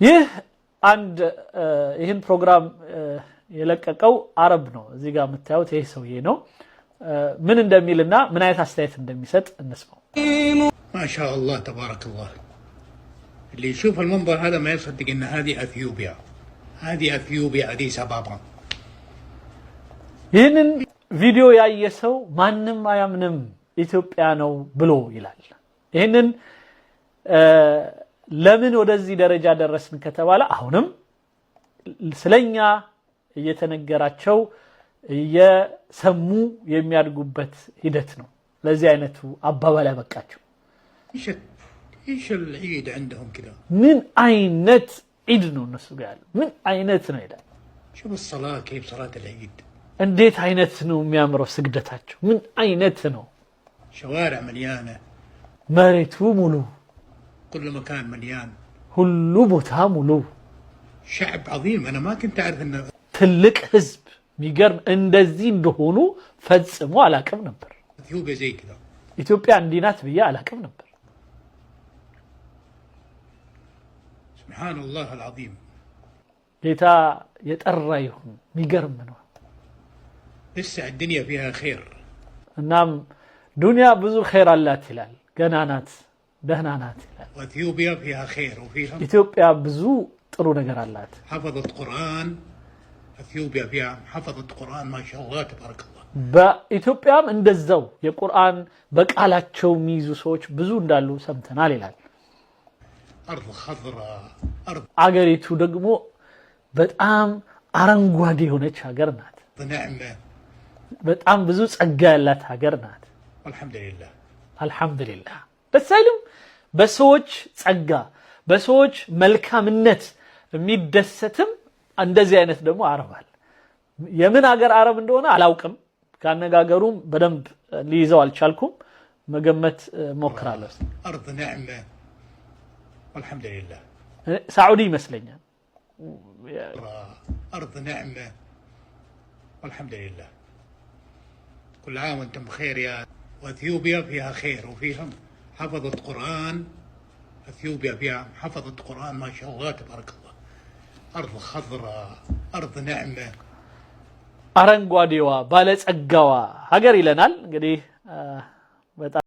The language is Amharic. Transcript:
ይህ አንድ ይህን ፕሮግራም የለቀቀው አረብ ነው። እዚህ ጋር የምታዩት ይህ ሰውዬ ነው። ምን እንደሚልና ምን አይነት አስተያየት እንደሚሰጥ እንስማው። ما شاء الله تبارك الله. اللي يشوف المنظر هذا ما يصدق ان هذه اثيوبيا، هذه اثيوبيا، اديس ابابا. ይህንን ቪዲዮ ያየ ሰው ማንም አያምንም ኢትዮጵያ ነው ብሎ ይላል። ይህንን ለምን ወደዚህ ደረጃ ደረስን ከተባለ አሁንም ስለኛ እየተነገራቸው እየሰሙ የሚያድጉበት ሂደት ነው። ለዚህ አይነቱ አባባል ያበቃቸው። ايش ايش العيد عندهم كذا؟ ምን አይነት ዒድ ነው እነሱ ጋር ያለው? ምን አይነት ነው ይላል። شوف الصلاة، كيف صلاة العيد. እንዴት አይነት ነው የሚያምረው ስግደታቸው! ምን አይነት ነው! شوارع مليانة. መሬቱ ሙሉ፣ كل مكان مليان. ሁሉ ቦታ ሙሉ። شعب عظيم، انا ما كنت اعرف انه ትልቅ ህዝብ፣ የሚገርም፣ እንደዚህ እንደሆኑ ፈጽሞ አላቅም ነበር። اثيوبيا زي كذا. ኢትዮጵያ እንዲህ ናት ብዬ አላቅም ነበር። سبحان الله العظيم. ጌታ የጠራ ይሁን። የሚገርም ነው። لسه الدنيا فيها خير. እናም ዱንያ ብዙ ኸይር አላት ይላል። ገና ናት፣ ደህና ናት ይላል። واثيوبيا فيها خير وفيها ኢትዮጵያ ብዙ ጥሩ ነገር አላት። حفظة قرآن. اثيوبيا فيها حفظة قرآن، ما شاء الله تبارك الله. በኢትዮጵያም እንደዛው የቁርአን በቃላቸው የሚይዙ ሰዎች ብዙ እንዳሉ ሰምተናል ይላል። ارض خضراء، ارض አገሪቱ ደግሞ በጣም አረንጓዴ የሆነች ሀገር ናት። نعمة. በጣም ብዙ ጸጋ ያላት ሀገር ናት። والحمد لله. አልሐምዱሊላህ። ደስ አይልም? በሰዎች ጸጋ፣ በሰዎች መልካምነት የሚደሰትም እንደዚህ አይነት ደግሞ አረብ አለ። የምን ሀገር አረብ እንደሆነ አላውቅም። ካነጋገሩም በደንብ ሊይዘው አልቻልኩም። መገመት ሞክራለሁ። ارض نعمة، والحمد لله. ሳዑዲ ይመስለኛል። ارض نعمة، والحمد لله. كل عام وانتم بخير يا واثيوبيا فيها خير وفيها حفظة قرآن. اثيوبيا فيها حفظة قرآن، ما شاء الله تبارك الله. ارض خضراء، ارض نعمة. አረንጓዴዋ ባለጸጋዋ ሀገር ይለናል። እንግዲህ በጣም